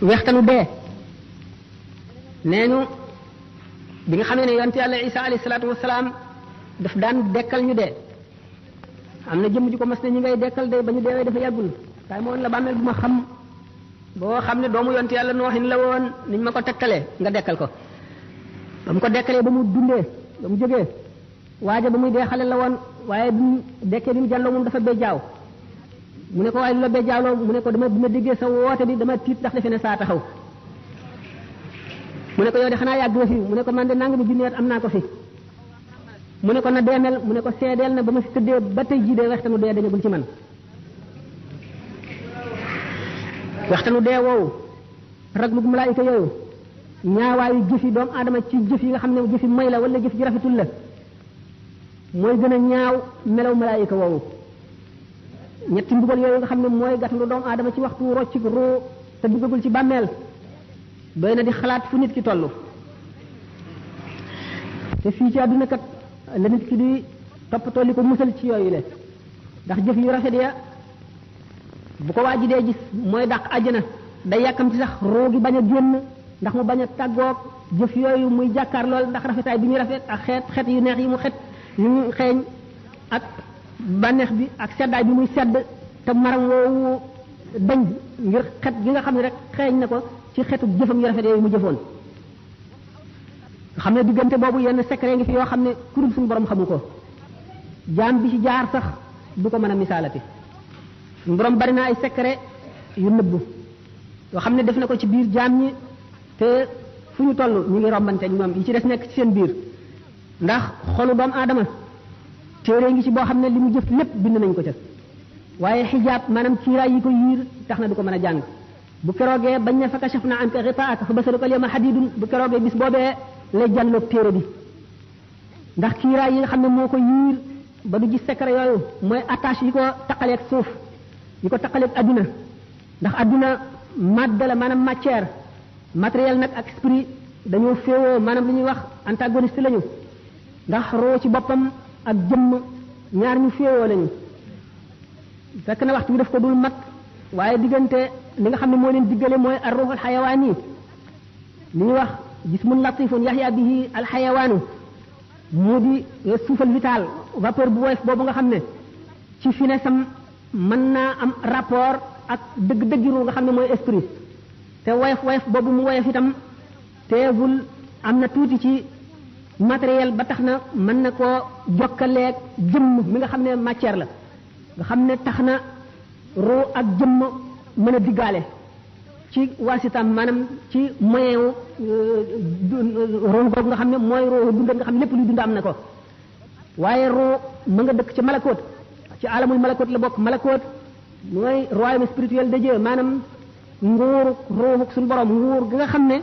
wextanu dee nee ñu bi nga xamee ne yonte yàlla Isa alayhi salaatu wasalaam daf daan dekkal ñu dee am na jëmm ju ko mas ne ñi ngay dekkal day ba ñu deewee dafa yàggul waaye moo la bàmmeel bu ma xam boo xam ne doomu yonte yàlla nooxin la woon niñ ma ko tegtalee nga dekkal ko ba mu ko dekkalee ba mu dundee ba mu jógee waaja ba muy dee xale la woon waaye bi mu dekkee bi mu jàlloo moom dafa bejjaaw mu ne ko waaye lu la bejjaawloo mu ne ko dama bi ma déggee sa woote bi dama tiit ndax defe ne saa taxaw mu ne ko yow de xanaa yàgg nga fi mu ne ko man de nangami junni at am naa ko fi mu ne ko na deemel mu ne ko seedeel na ba ma fi tëddee ba tey jii dee waxtanu dee dañagul ci man waxtanu dee woowu raglu malaayika yooyu ñaawaayu jëf yi doomu aadama ci jëf yi nga xam ne jëf yi may la wala jëf ji rafetul la mooy gën a ñaaw melaw malaayika woowu ñetti mbugal yooyu nga xam ne mooy gàttandu doomu aadama ci waxtu rocc ruu te duggagul ci bàmmeel doy na di xalaat fu nit ki toll te fii ci àdduna kat la nit ki di toppatoo li ko musal ci yooyu le ndax jëf yu rafet ya bu ko waa ji dee gis mooy dàq àjjana day yàkkam ci sax ruu gi bañ a génn ndax mu bañ a tàggoog jëf yooyu muy jàkkaar lool ndax rafetaay bi ñu rafet ak xeet yu neex yi mu yu xeeñ ak bànneex bi ak seddaay bi muy sedd te maram woowu dañ ngir xet gi nga xam ne rek xeeñ na ko ci xetu jëfam yu rafet yooyu mu jëfoon nga xam ne diggante boobu yenn secret ngi fi yoo xam ne kurub suñu borom xamu ko jaam bi ci jaar sax du ko mën a misaalati suñu borom bari na ay secret yu nëbbu yoo xam ne def na ko ci biir jaam ñi te fu ñu toll ñu ngi rombante ñoom yi ci des nekk ci seen biir ndax xolu doomu aadama téere ngi ci boo xam ne li mu jëf lépp bind nañ ko ca waaye xijaab maanaam kiiraay yi ko yiir tax na du ko mën a jàng bu keroogee bañ ne fa kashafna anka ghitaa'aka fa basaruka al-yawma hadiidun bu keroogee bis boobee lay jàlloog téere bi ndax kiiraay yi nga xam ne moo ko yiir ba du gis secret yooyu mooy attache yi ko taqaleeg suuf yi ko taqaleeg adduna ndax adduna madde la maanaam matière matériel nag ak esprit dañoo féewoo maanaam li ñuy wax antagoniste lañu ndax roo ci boppam ak jëmm ñaar ñu féewoo lañu fekk na waxtu bi daf ko dul mat waaye diggante li nga xam ne moo leen diggale mooy ar ruuxul xayawaan yi li ñuy wax jismun latifun yaxya bihi al xayawaanu moo di souffle vital vapeur bu woyof boobu nga xam ne ci finesam mën naa am rapport ak dëgg-dëggi ruu nga xam ne mooy esprit te woyof boobu mu woyof itam teewul am na tuuti ci matériel ba tax na mën na koo jokkaleeg jëmm mi nga xam ne matière la nga xam ne tax na ruu ak jëmm mën a diggaale ci waasitam maanaam ci moyen wu ruu boobu nga xam ne mooy ruu dund nga xam ne lépp luy dund am na ko waaye ruu ma nga dëkk ci malakoot ci alamul malakoot la bokk malakoot mooy royaume spirituel de Dieu maanaam nguuru ruuxu suñu borom nguur gi nga xam ne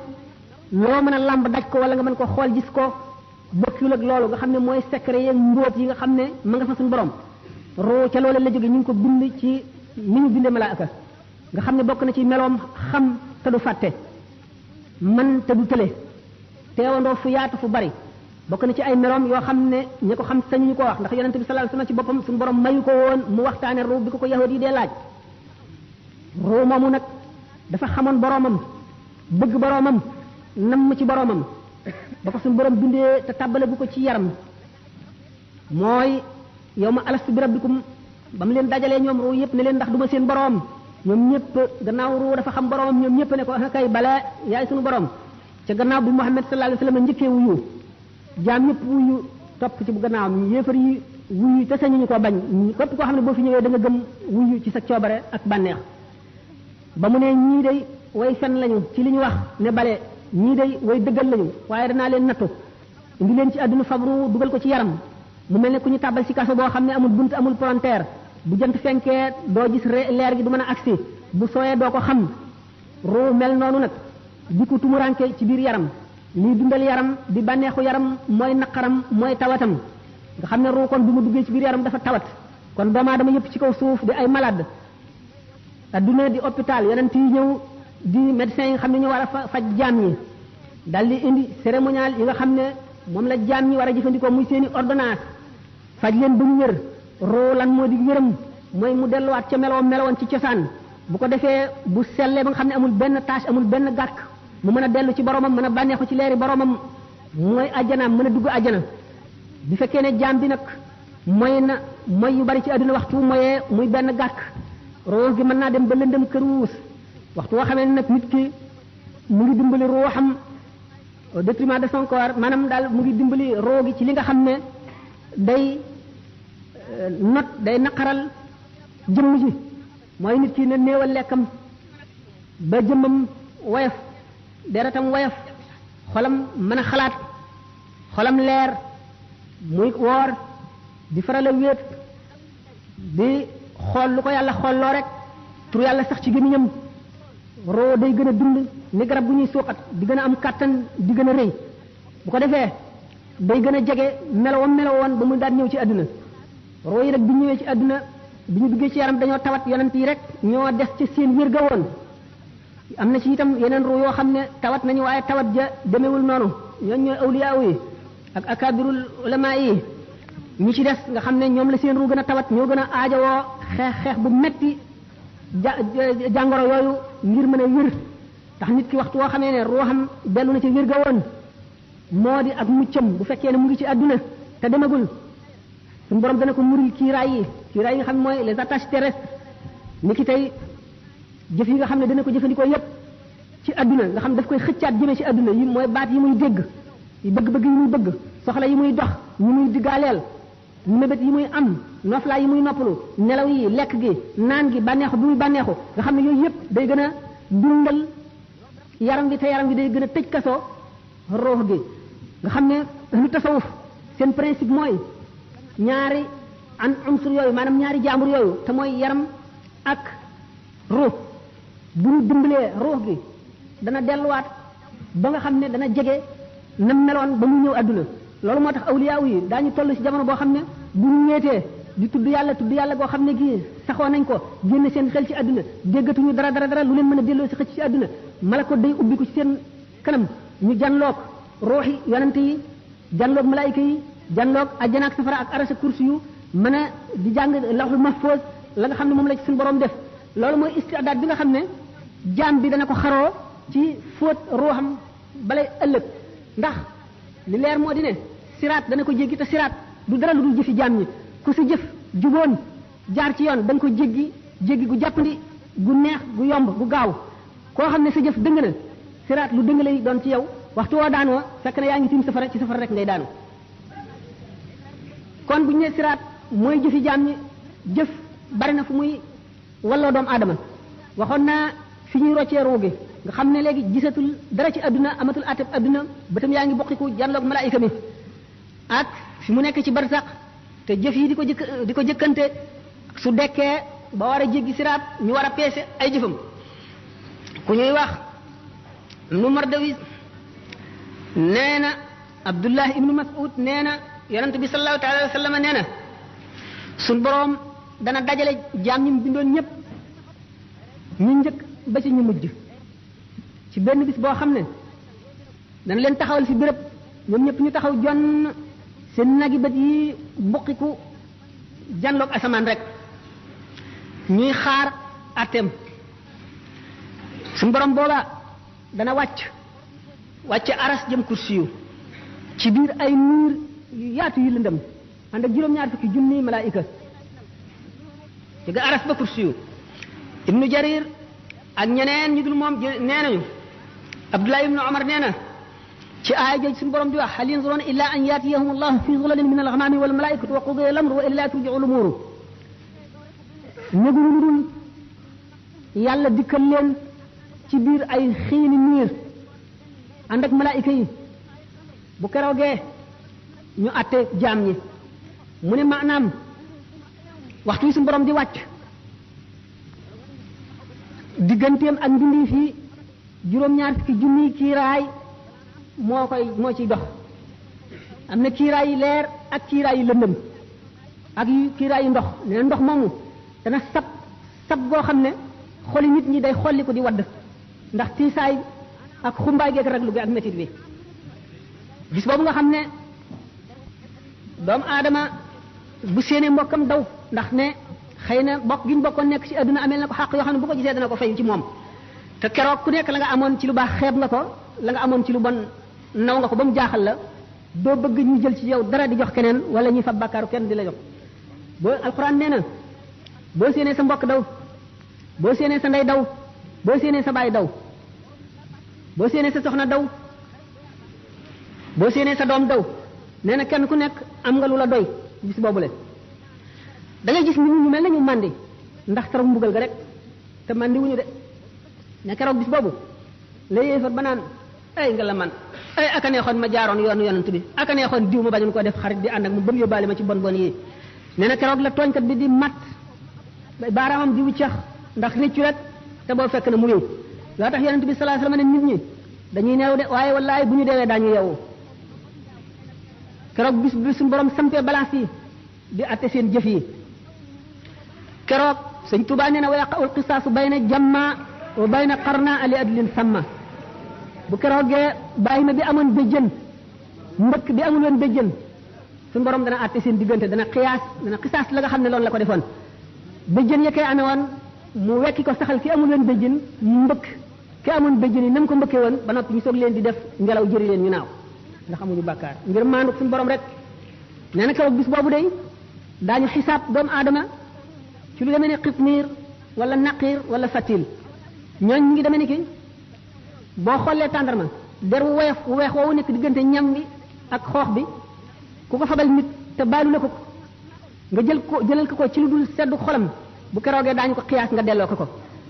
loo mën a làmb daj ko wala nga mën ko xool gis ko bokkul ak loolu nga xam ne mooy secret yeeg mbóot yi nga xam ne ma nga fa suñu borom ruu ca loolu la jóge ñu ngi ko bind ci ni ñu bindee malaaka nga xam ne bokk na ci meloom xam te du fàtte man te du tële teewandoo fu yaatu fu bari bokk na ci ay meloom yoo xam ne ñi ko xam sañu ñu ko wax ndax yonente bi sallallahu alayhi wasallam ci boppam suñu borom mayu ko woon mu waxtaane ruu bi ko yahudi yi dee laaj ruu moomu nag dafa xamoon boromam bëgg boromam nam ci boromam ba ko suñu borom bindee te tàbbale bu ko ci yaram mooy yow ma alastu bi rabbikum ba mu leen dajalee ñoom ruu yëpp ne leen ndax du ma seen borom ñoom ñëpp gannaaw ruu dafa xam boromam ñoom ñëpp ne ko kay bala yaay suñu borom ca gannaaw bi Muhammad sallallahu alayhi wasallam njëkkee wuyu jaam ñëpp wuyu topp ci bu gannaawam yéefar yi wuyu te sañu ñu ko bañ képp koo xam ne boo fi ñëwee da nga gëm wuyu ci sa coobare ak bànneex ba mu ne ñii day way fen lañu ci li ñu wax ne bale ñii day way dëggal lañu waaye danaa leen nattu indi leen ci àdduna fabru dugal ko ci yaram mu mel ne ku ñu tàbbal ci kaso boo xam ne amul bunt amul palanteer bu jant fenkee doo gis leer gi du mën a agsi bu sooyee doo ko xam ruu mel noonu nag di ko tumuranke ci biir yaram liy dundal yaram di bànneexu yaram mooy naqaram mooy tawatam nga xam ne ruu kon bi mu duggee ci biir yaram dafa tawat kon doomu aadama yëpp ci kaw suuf di ay malade adduna di hôpital yonent yi ñëw di médecins yi nga xam ne ñu war a faj jaam ñi dal di indi cérémonial yi nga xam ne moom la jaam ñi war a jëfandikoo muy seeni ordonnance faj leen ba ñu wér ruu lan moo di wéram mooy mu delluwaat ca melowoon ci cosaan bu ko defee bu sellee ba nga xam ne amul benn tâche amul benn gàkk mu mën a dellu ci boromam mën a bànneexu ci leeri boromam mooy àjjanaam mën a dugg àjjana. bi fekkee ne jaam bi nag mooy na mooy yu bari ci àdduna waxtu mooyee muy benn gàkk ruux gi mën naa dem ba lëndëm këruus waxtu woo xamee ne nag nit ki mu ngi dimbali ruuxam au détriment de son corps maanaam daal mu ngi dimbali roo gi ci li nga xam ne day day naqaral jëmm ji mooy nit ki ne néewal lekkam ba jëmmam woyof deretam woyof xolam mën a xalaat xolam leer muy woor di faral a wéet di xool lu ko yàlla xoolloo rek tur yàlla sax ci gémmiñam roo day gën a dund ni garab bu ñuy suuxat di gën a am kàttan di gën a rëy bu ko defee day gën a jege melowoon ba mu daan ñëw ci àdduna roo yi nag bi ñëwee ci àdduna bi ñu duggee ci yaram dañoo tawat yonent yi rek ñoo des ci seen wér ga woon am na ci itam yeneen roo yoo xam ne tawat nañu waaye tawat ja demewul noonu ñooñ ñooy awliyaa yi ak akabirul ulama yi ñi ci des nga xam ne ñoom la seen ruu gën a tawat ñoo gën a aajowoo xeex bu metti jàngoro yooyu ngir mën a wér ndax nit ki waxtu woo xamee ne ruuxam dellu na ci wér ga woon moo di ak muccam bu fekkee ne mu ngi ci àdduna te demagul suñu borom dana ko muril kiiraay yi nga xam ne mooy les attaches terrestres ni ki tey jëf yi nga xam ne dana ko jëfandikoo yépp ci àdduna nga xam daf koy xëccaat jëmee ci àdduna yi mooy baat yi muy dégg yi bëgg-bëgg yi muy bëgg soxla yi muy dox yi muy diggaaleel mébét yi muy am noflaay yi muy noppalu nelaw yi lekk gi naan gi bànneexu bi muy bànneexu nga xam ne yooyu yépp day gën a dundal yaram gi te yaram gi day gën a tëj kaso ruux gi nga xam ne lu tasawuf seen principe mooy ñaari unsur yooyu maanaam ñaari jaambur yooyu te mooy yaram ak ruux bu ñu dimbalee ruux gi dana delluwaat ba nga xam ne dana jege nam meloon ba mu ñëw àdduna loolu moo tax awliyaa yi daañu toll ci jamono boo xam ne bu ñu ñeetee di tudd yàlla goo xam ne gii saxoo nañ ko génn seen xel ci àdduna déggatuñu dara lu leen mën a delloo si xëcc ci àdduna malako day ubbi ko ci seen kanam ñu janloog ruuxi yonante yi janloog malaayika yi janloog ajjana ak safara ak arasa kursi yu mën a di jàng lawhul mahfuz la nga xam ne moom la ci suñu borom def loolu mooy istidaad bi nga xam ne jaam bi dana ko xaroo ci fóot ruuxam balay ëllëg ndax li leer moo di ne siraat dana ko jéggi te siraat du dara lu dul jëfi jaam ñi ku si jëf juboon jaar ci yoon da nga ko jéggi gu jàppandi gu neex gu yomb gu gaaw koo xam ne sa jëf dëng na siraat lu dëng lay doon ci yow waxtu woo daanoo fekk na yaa ngi tiim safara ci safara rek ngay daanu kon bu ñu nee siraat mooy jëfi jaam ñi jëf bari na fu muy walloo doomu aadama waxoon naa fi ñuy roccee ruu gi nga xam ne léegi gisatul dara ci àdduna amatul ateb àdduna bëtam yaa ngi bokkiku janloog malaayika mi ak fi mu nekk ci barsax te jëf yi di ko jëkkante su dekkee ba war a jéggi siraat ñu war a peese ay jëfam ku ñuy wax nu Mardawis nee na Abdullah ibnu Mas'ud nee na yonent bi sallallahu taala wa sallam nee na suñ boroom dana dajale jaam ñi mu bindoon ñëpp ñu njëkk ba ci ñu mujj ci benn bis boo xam ne dana leen taxawal fi béréb ñoom ñëpp ñu taxaw jonn seen nagi bët yi buqiku janloog asamaan rek ñuy xaar àtteem suñu borom booba dana wàcc aras jëm kursi yu ci biir ay niir yu yaatu yu lëndëm ànd ak juróom-ñaar fukki junniy malaayika jóge aras ba kursi yu ibnu jarir ak ñeneen ñu dul moom nee nañu abdullah ibnu omar nee na ci aaya jooju suñu borom di wax hal yanzuruna illa an yatiyahum allahu fi zulalin min alghamami wal malaikatu wa qudiya al-amru wa illa turji'u al-umuru néguñu lu dul yàlla dikkal leen ci biir ay xiini niir ànd ak malaayika yi bu keroogee ñu àtte jaam ñi mu ne maanaam waxtu wi suñu borom di wàcc digganteem ak mbindeef yi juróom-ñaar fukki junniy kiiraay moo ciy dox am na kiiraay yi leer ak kiiraay yi lëndëm ak kiiraay yi ndox nee na ndox moomu dana sab goo xam ne xoli nit ñi day xolli ko di wadd ndax tiisaay ak xumbaay geeg raglu gi ak métit bi bis boobu nga xam ne doomu aadama bu séenee mbokkam daw ndax ne xëy na bokk gi ñu bokkoon nekk ci àdduna amel na ko xàq yoo xam ne bu ko gisee dana ko fayu ci moom te keroog ku nekk la nga amoon ci lu baax xeeb nga ko la nga amoon ci lu bon naw nga ko ba mu jaaxal la doo bëgg ñu jël ci yow dara di jox keneen wala ñuy fab bàkkaaru kenn di la jox boo alxuraan nee na boo séenee sa mbokk daw boo séenee sa ndey daw boo séenee sa baay daw boo séenee sa soxna daw boo séenee sa doom daw nee na kenn ku nekk am nga lu la doy bis boobule da ngay gis nit ñu mel nañu màndi ndax keroog mbugal ga rek te màndi wuñu de ne keroog bis boobu la yéefar ba naan ay nga la man ay aka neexoon ma jaaroon yoonu yonent bi aka neexoon diw ma bañoon koo def xarit di ànd ak mu ba mu yóbbaale ma ci bon bon yi nee na keroog la tooñkat bi di mat baaraamam di wuccax ndax réccu rek te boo fekk na mu wéy loo tax yonent bi sallallahu alayhi wasallam ne nit ñi dañuy neew de waaye wallaay bu ñu deewee daañu yeewu keroog bis bi suñu borom sampee balance yi di atte seen jëf yi keroog sëñ Tuubaa nee na wa yaqa'ul qisaasu bayna jamma wa bayna qarna li adlin samma bu keroogee bàyyi ma bi amoon béjjën mbëkk bi amul woon béjjën suñu borom dana atte seen diggante dana xisaas la nga xam ne loolu la ko defoon béjjën ya koy amee woon mu wekki ko saxal ki amul woon béjjën mu mbëkk ki amoon béjjën yi na mu ko mbëkkee woon ba noppi ñu soog leen di def ngelaw jëri leen ñu naaw ndax amuñu bàkkaar ngir maandu suñu borom rek nee na keroog bis boobu day daañu xisaab doomu aadama ci lu demee ne xitmiir wala naqiir wala fatil ñooñ ñu ngi demee ni ki boo xoolee tàndarma der wu weex woowu nekk diggante ñam bi ak xoox bi ku ko fabal nit te baalu la ko nga jëlal ko ci lu dul seddu xolam bu keroogee daañu ko xiyaas nga delloo ko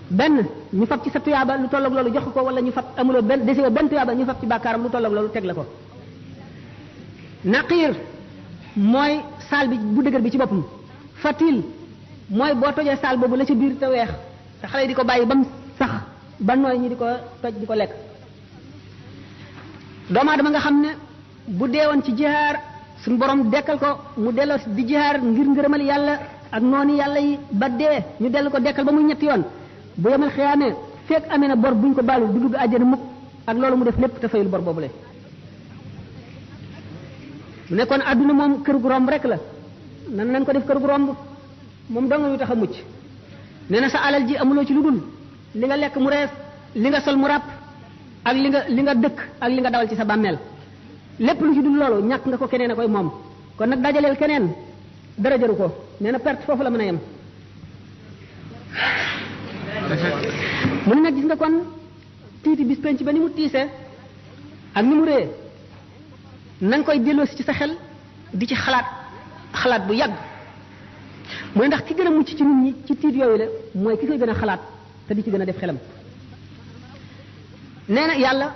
benn ñu fab ci sa tuyaaba lu tolloog loolu jox ko wala ñu fab amuloo benn desewoo benn tuyaaba ñu fab ci bàkkaaram lu tolloog loolu teg la ko naqiir mooy saal bi bu dëgër bi ci boppam fatil mooy boo tojee saal boobu la ci biir te weex te xale yi di ko bàyyi ba mu sax ba nooy ñi di ko toj di ko lekk doomu aadama nga xam ne bu deewoon ci jihaar suñu borom dekkal ko mu delloo di jihaar ngir ngërëmal yàlla ak noonu yàlla yi ba dee ñu dellu ko dekkal ba muy ñetti yoon bu yemal xiyaamee fekk amee na bor buñ ko baalul du dugg àjjana mukk ak loolu mu def lépp te fayul bor boobule mu nekkoon àdduna moom kër gu romb rek la nañ ko def kër gu romb moom dong yu tax a mucc nee na sa alal ji amuloo ci lu dul li nga lekk mu rees li nga sol mu ràpp ak li nga dëkk ak li nga dawal ci sa bàmmeel lépp lu ci dul loolu ñàkk nga ko keneen a koy moom kon nag dajaleel keneen dara jaru ko nee na perte foofu la mën a yem mu ne nag gis nga kon tiiti bis penc ba ni mu tiisee ak ni mu rée na nga koy delloosi ci sa xel di ci xalaat bu yàgg mooy ndax ki gën a mucc ci nit ñi ci tiit yooyu la mooy ki koy gën a xalaat te di ci gën a def xelam nee na yàlla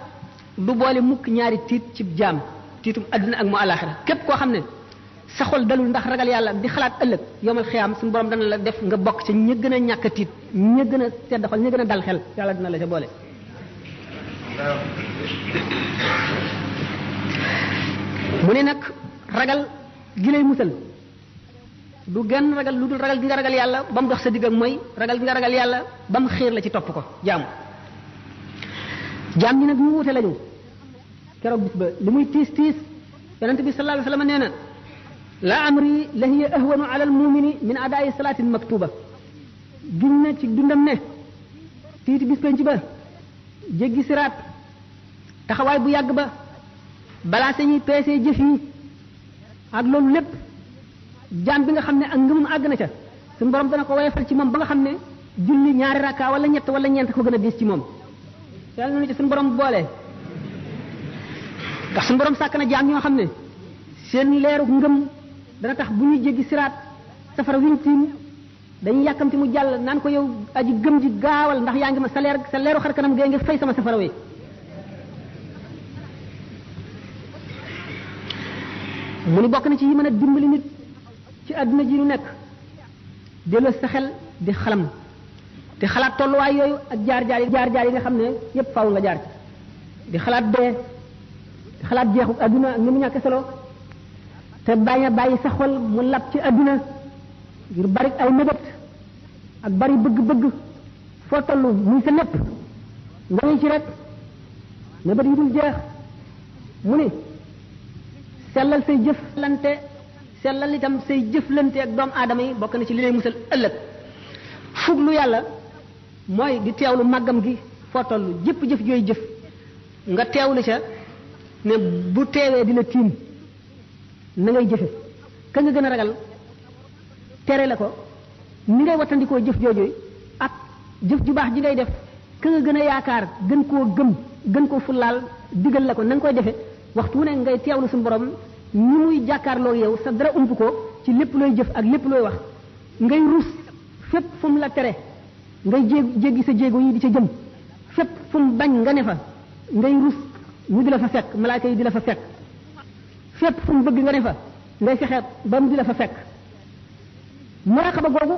du boole mukk ñaari tiit ci jaam tiitum àdduna ak mu àllaaxira képp koo xam ne sa xol dalul ndax ragal yàlla di xalaat ëllëg yomal xiyaam suñu borom dana la def nga bokk ci ña gën a ñàkk a tiit ña gën a sedd xol ña gën a dal xel yàlla dina la ca boole mu ne nag ragal gi lay musal du genn ragal lu dul ragal gi nga ragal yàlla ba mu dox sa digg ak mooy ragal gi nga ragal yàlla ba mu xiir la ci topp ko jaam ñi nag ñu wute lañu keroog bis ba li muy tiis yonente bi sallallahu alayhi wasallam nee na la amri la hiya ahwanu ala al mumini min adaayi salaatin maktuba giñ na ci dundam ne tiiti bis penc ba jéggi siraat taxawaay bu yàgg ba balaa sañuy peesee jëf yi ak loolu lépp jaam bi nga xam ne ak ngëmum àgg na ca suñu borom dana ko woyofal ci moom ba nga xam ne julli ñaari rakka wala ñett wala ñeent ko gën a diis ci moom yàlla nañu ci suñu borom boole ndax suñu borom sàkk na jaam ñoo xam ne seen leeru ngëm dana tax bu ñuy jéggi siraat safara wiñ tiim dañuy yàkkamti mu jàll naan ko yow aji gëm ji gaawal ndax yaa ngi ma sa leeru xar kanam gee nga fay sama safara wi mu ni bokk na ci yi mën a dimbali nit ci àdduna ji ñu nekk delloo sa xel di xalam di xalaat tolluwaay yooyu ak jaar-jaar yi nga xam ne yépp faaw nga jaar ci di xalaat dee di xalaat jeexu àdduna ak ni mu ñàkk solo te bàyyi sa xol mu lab ci àdduna ngir bari ay mébét ak bari bëgg-bëgg foo toll muy sa lépp nga ngi ci rek mébét yi dul jeex mu ni sellal say jëflante sellal itam say jëflante ak doomu aadama yi bokk na ci li lay musal ëllëg fuglu yàlla mooy di teewlu màggam gi foo toll jëpp jëf jooy jëf nga teewlu ca ne bu teewee di la tiim na ngay jëfe ka nga gën a ragal tere la ko ni ngay wattandikoo jëf jooju ak jëf ju baax ji ngay def ka nga gën a yaakaar gën koo gëm gën koo fullaal digal la ko na nga koy defe waxtu wu ne ngay teewlu suñu borom ni muy jàkkaarloo yow sa dara ump ko ci lépp looy jëf ak lépp looy wax ngay rus fépp fu mu la tere ngay jéggi sa jéego yi di ca jëm fépp fu mu bañ nga ne fa ngay rus ñu di la fa fekk malaaka yi di la fa fekk fépp fu mu bëgg nga ne fa ngay fexe ba mu di la fa fekk muraqaba googu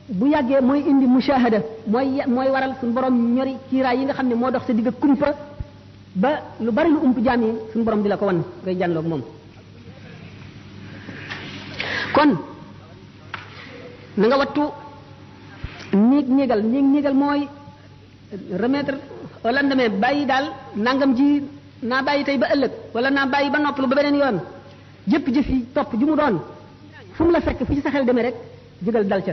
bu yàggee mooy indi mushahada mooy waral suñu borom ñori kiiraay yi nga xam ne moo dox sa digg kumpa ba lu bari lu ump jaam yi suñu borom di la ko wan ngay jànloog moom kon na nga wattu ñiigal mooy remettre au lendemain bàyyi daal nangam ji naa bàyyi tey ba ëllëg wala naa bàyyi ba noppalu ba beneen yoon jëpp jëf yi topp ju mu doon fu mu la fekk fu ci sa xel demee rek jógal dal ca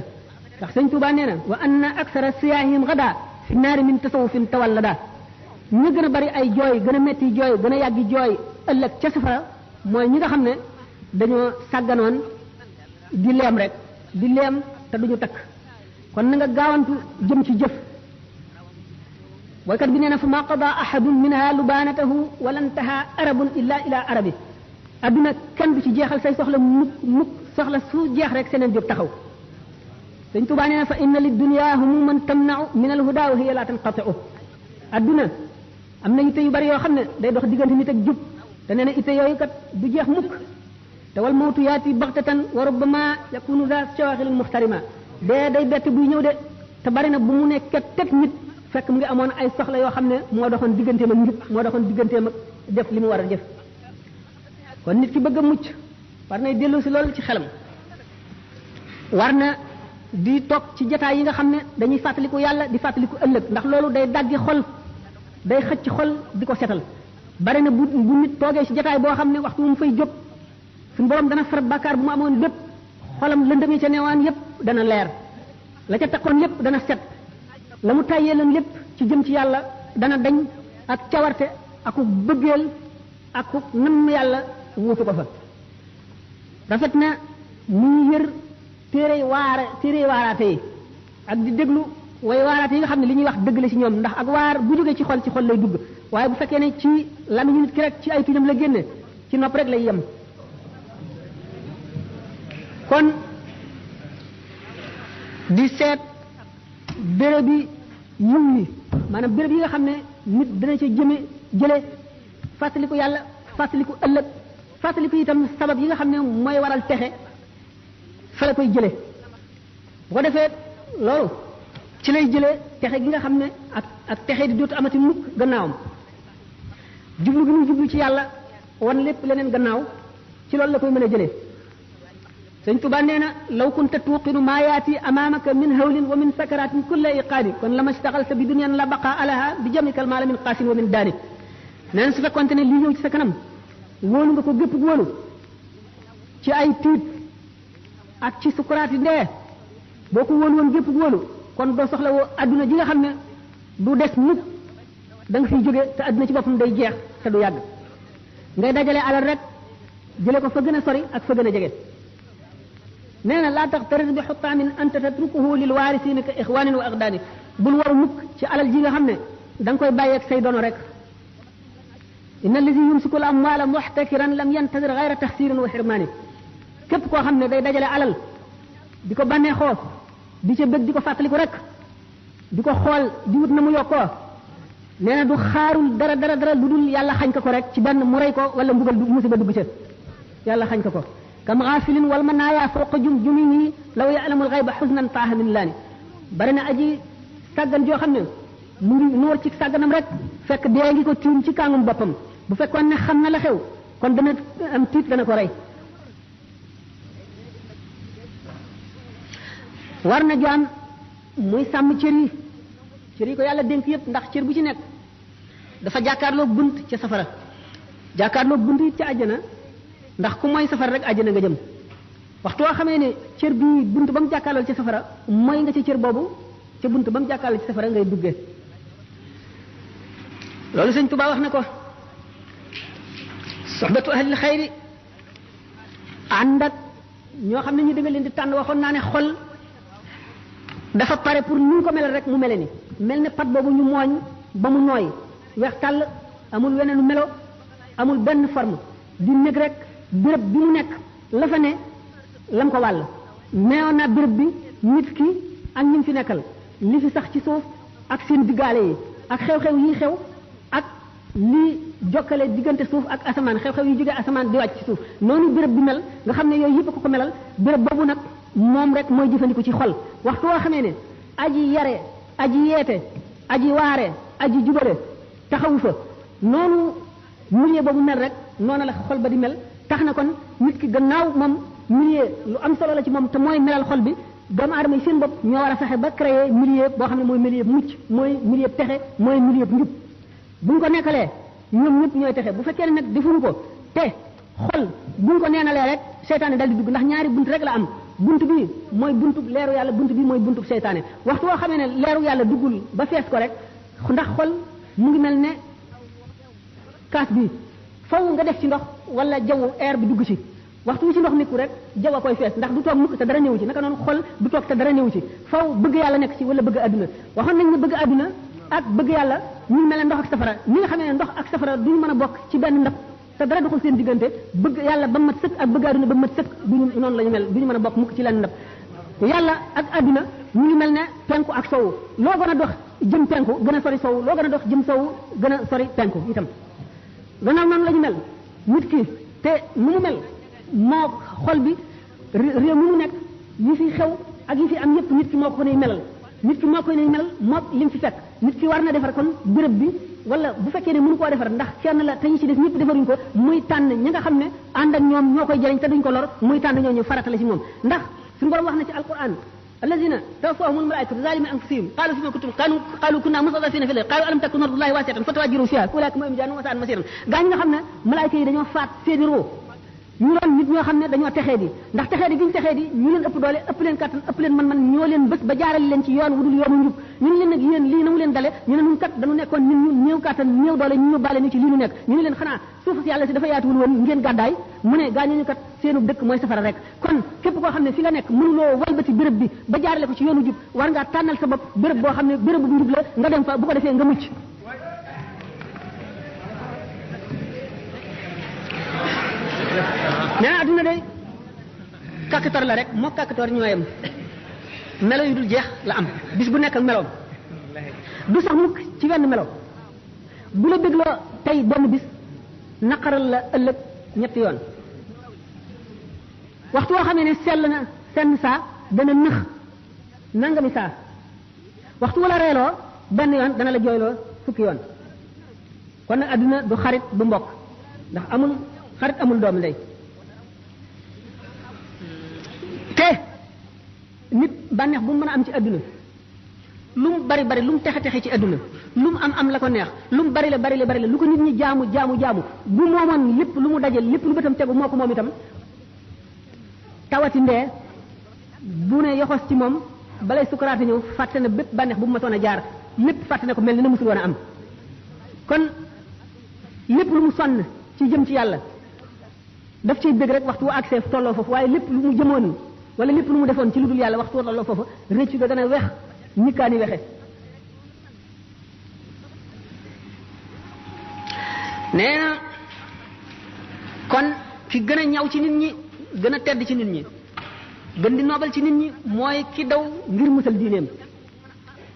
ndax sëñ Tuubaa nee na wa anna aksara siyaahim gada fi naari min tasawufin tawallada ñu gën a bari ay jooy gën a metti jooy gën a yàggi jooy ëllëg ca safara mooy ñi nga xam ne dañoo sàgganoon di leem rek di leem te duñu takk kon na nga gaawantu jëm ci jëf waykat bi nee na fa ma qada ahadun minha lubanatahu wala ntaha arabun illa ila arabi adduna kenn du ci jeexal say soxla mukk soxla su jeex rek seneen jóg taxaw sëñ Tuubaa nee na fa inna lid dunya humuman tamna'u min al huda wa hiya la tanqati'u adduna am na itte yu bari yoo xam ne day dox diggante nit ak jub te nee na itte yooyu kat du jeex mukk te wal mawtu yaati baxtatan wa rubbama yakunu za shawaghilin muhtarima dee day bett buy ñëw de te bari na bu mu ne ket nit fekk mu ngi amoon ay soxla yoo xam ne moo doxoon digganteem ak njub moo doxoon digganteem ak def li mu war a def kon nit ki bëgg a mucc war nay dellu si loolu ci xelam war na di toog ci jataay yi nga xam ne dañuy fàttaliku yàlla di fàttaliku ëllëg ndax loolu day daggi xol day xëcc xol di ko setal bari na bu nit toogee ci jataay boo xam ne waxtu mu fay jóg suñu borom dana far bàkkaar bu mu amoon lépp xolam lëndëm yi ca neewaan yépp dana leer la ca takkoon lépp dana set la mu tàyyee leen lépp ci jëm ci yàlla dana dañ ak cawarte aku bëggeel aku namm yàlla wuutu ko fa rafet na muy yër téere waaraate yi ak di déglu way waaraate yi nga xam ne li ñuy wax dëgg la ci ñoom ndax ak waar bu jógee ci xol lay dugg waaye bu fekkee ne ci lamiñu nit ki rek ci ay tuñam la génne ci nopp rek lay yem kon di seet béréb bi yiw yi maanaam béréb yi nga xam ne nit dana ca jële fàttaliku yàlla fàttaliku ëllëg fàttaliku itam sabab yi nga xam ne mooy waral texe fa la koy jële bu ko defee loolu ci lay jële texe gi nga xam ne ak texe di dootu amati mukk gannaawam jublu gi muy jublu ci yàlla wan lépp leneen gannaaw ci loolu la koy mën a jëlee sëñ Tuba nee na law kunta tuuqinu maa yaati amaamaka min hawlin wa min sakaratin kulla iqaadi kon la ma staxalta bi dunyan la baqa alaha bi jamikal maala min qaasin wa min daani nee na su fekkonte ne lii ñëw ci sa kanam wóolu nga ko gépp wóolu ci ay tiit ak ci sukuraati ndee boo ko wóolu woon gépp wóolu kon doo soxla woo adduna ji nga xam ne du des mukk da nga fiy jóge te adduna ci boppam day jeex te du yàgg ngay dajale alal rek jële ko fa gën a sori ak fa gën a jege nee na laa taxtarir bi xutaamin anta tatrukuhu lil waarisiina ka ixwaanin wa aqdaani bul waru mukk ci alal ji nga xam ne da nga koy bàyyeeg say dono rek inna allazi yumsiku al amwaala muxtakiran lam yantadir gayra taxsirin wa xirmaani képp koo xam ne day dajale alal di ko bànneexoo di ca bëgg di ko fàttaliku rek di ko xool di wut na mu yokkoo nee na du xaarul dara lu dul yàlla xañ ko rek ci benn mu rey ko wala mbugal musiba dugg ca yàlla xañ ko kam xaafilin wal manaaya fawqa jumjumihi law ya'lamul ghayba husnan taaha min laani bari na aji sàggan joo xam ne mu ngi nuur ci sàgganam rek fekk dee ngi ko tiim ci kàngum boppam bu fekkoon ne xam na la xew kon dana am tiit dana ko rey war na jaam muy sàmm cër yi ko yàlla dénk yépp ndax cër bu ci nekk dafa jàkkaarloo bunt ca safara jàkkaarloo bunt it ca àjjana ndax ku mooy safara rek àjjana nga jëm waxtu woo xamee ne cër bi bunt ba mu jàkkaarloo ca safara mooy nga ca cër boobu ca bunt ba mu jàkkaarloo ci safara ngay duggee loolu sëñ Tuubaa wax na ko soxbatu ahlil xayri ànd ak ñoo xam ne ñu da nga leen di tànn waxoon naa ne xol dafa pare pour nu ko melal rek mu mele ni mel ne pat boobu ñu mooñ ba mu nooy weex tàll amul weneenu melo amul benn forme di nekk rek béréb bi mu nekk la fa ne lam ko wàll neewoon naa béréb bi nit ki ak ñi fi nekkal li fi sax ci suuf ak seen diggaale yi ak xew-xew yi xew ak li jokkale diggante suuf ak asamaan xew-xew yi jógee asamaan di wàcc ci suuf noonu béréb bi mel nga xam ne yooyu yëpp ko melal béréb boobu nag moom rek mooy jëfandiku ci xol waxtu woo xamee ne aji yare aji yeete aji waare aji jubale taxawu fa noonu milieu boobu mel rek noonu la xol ba di mel tax na kon nit ki gannaaw moom milieu lu am solo la ci moom te mooy melal xol bi doomu aadama yi seen bopp ñoo war a fexe ba créer milieu boo xam ne mooy milieu mucc mooy milieu texe mooy milieu njub buñ ko nekkalee ñoom ñëpp ñooy texe bu fekkee ne nag defuñu ko te xol buñ ko neenalee rek seytaane dal di dugg ndax ñaari bunt rek la am bunt bi mooy buntu leeru yàlla bunt bi mooy buntu seytaane waxtu woo xamee ne leeru yàlla duggul ba fees ko rek ndax xol mu ngi mel ne kaas bi faw nga def ci ndox wala jaww air bi dugg ci waxtu wi ci ndox nekku rek jaww a koy fees ndax du toog mukk te dara néewu ci naka noonu xol du toog te dara néewu ci faw bëgg yàlla nekk ci wala bëgg adduna waxoon nañ ne bëgg adduna ak bëgg yàlla ñu mel ne ndox ak safara ñi nga xamee ne ndox ak safara duñu mën a bokk ci benn ndab te dara doxul seen diggante bëgg yàlla ba mat sëkk ak bëgg adduna ba mat sëkk duñu noonu la ñu mel duñu mën a bokk mukk ci lenn ndab yàlla ak adduna ñu ngi mel ne penku ak sowu loo gën a dox jëm penku gën a sori sowu loo gën a dox jëm sowu gën a sori penku itam gannaaw noonu la ñu mel nit ki te nu mu mel moo xol bi réew mu nekk yi fi xew ak yi fi am yépp nit ki moo ko ne melal nit ki moo koy ne melal moo lim fi fekk nit ki war na defar kon béréb bi wala bu fekkee ne mënu koo defar ndax kenn la te ñu ci def ñëpp defaruñ ko muy tànn ñi nga xam ne ànd ak ñoom ñoo koy jëriñ te duñ ko lor muy tànn ñooñu farata la ci moom ndax suñu borom wax na ci alquran الذين توفاهم الملائكة ظالمي أنفسهم قالوا فيما كنتم قالوا كنا مستضعفين في الأرض قالوا ألم تكن أرض الله واسعة فتهاجروا فيها أولئك هم جهنم وساءت مصيرا gaa ñi nga xam ne malaayika yi dañoo faat seeni roo ñu doon nit ñoo xam ne dañoo texee di ndax texee di gi ñu texee di ñu leen ëpp doole ëpp leen kattan ëpp leen man ñoo leen bés ba jaarale leen ci yoon wudul yoonu njub ñu ne leen nag yéen lii na mu leen dale ñu ne nun kat dañu nekkoon ñun néew kattan néew doole ñu yóbbaale ñu ci lii ñu nekk ñu ne leen xanaa suuf si yàlla si dafa yaatuwul woon ngeen gàddaay mu ne gaa ñu kat seenu dëkk mooy safara rek kon képp koo xam ne fi nga nekk mënuloo walbati béréb bi ba jaarale ko ci yoonu jub war ngaa tànnal sa bopp béréb boo xam ne béréb bu njub la nga dem fa bu ko defee nga mucc nee na adduna day kàkkator la rek moo kàkkator ñooyam melo yu dul jeex la am bis bu nekk ak meloom du sax mukk ci wenn melo bu la bégloo tey benn bis naqaral la ëllëg ñetti yoon waxtu woo xamee ne sell na senn saa dana nëx nangami saa waxtu wala reeloo benn yoon dana la jooyloo fukki yoon kon nag adduna du xarit du mbokk ndax amul xarit amul doomu ndey te nit bànneex bu mu mën a am ci adduna lu mu bari bari lu mu texe texe ci adduna lu mu am la ko neex lu mu bari la lu ko nit ñi jaamu bu moomoon lépp lu mu dajal lépp lu bëtam tegu moo ko moom itam tawati ndee bu ne yoxos ci moom balay sukaraate ñëw fàtte na bépp bànneex bu mu masoon a jaar lépp fàtte na ko mel ni na musul woon a am kon lépp lu mu sonn ci jëm ci yàlla daf ciy bëgg rek waxtu wu accès tolloo foofu waaye lépp lu mu jëmoon wala lépp lu mu defoon ci lu dul yàlla waxtu wu tolloo foofu rëccu ga gën a wex ñikkaani wexe nee na kon ki gën a ñaw ci nit ñi gën a tedd ci nit ñi gën di noobal ci nit ñi mooy ki daw ngir musal diineem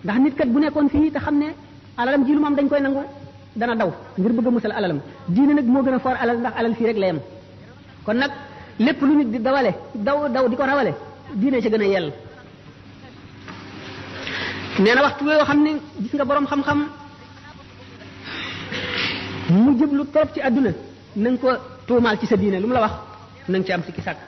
ndax nit kat bu nekkoon fii te xam ne alalam ji lu moom dañ koy nangu dana daw ngir bëgg a musal alalam diine nag moo gën a foor alal ndax alal fii rek la yem kon nag lépp lu nit di dawale daw di ko rawale diine ci gën a yell nee na waxtu yoo xam ne gis nga boroom xam-xam mu jëblu trop ci àdduna na nga ko tuumaal ci sa diine lu mu la wax na nga ci am sikki sàkk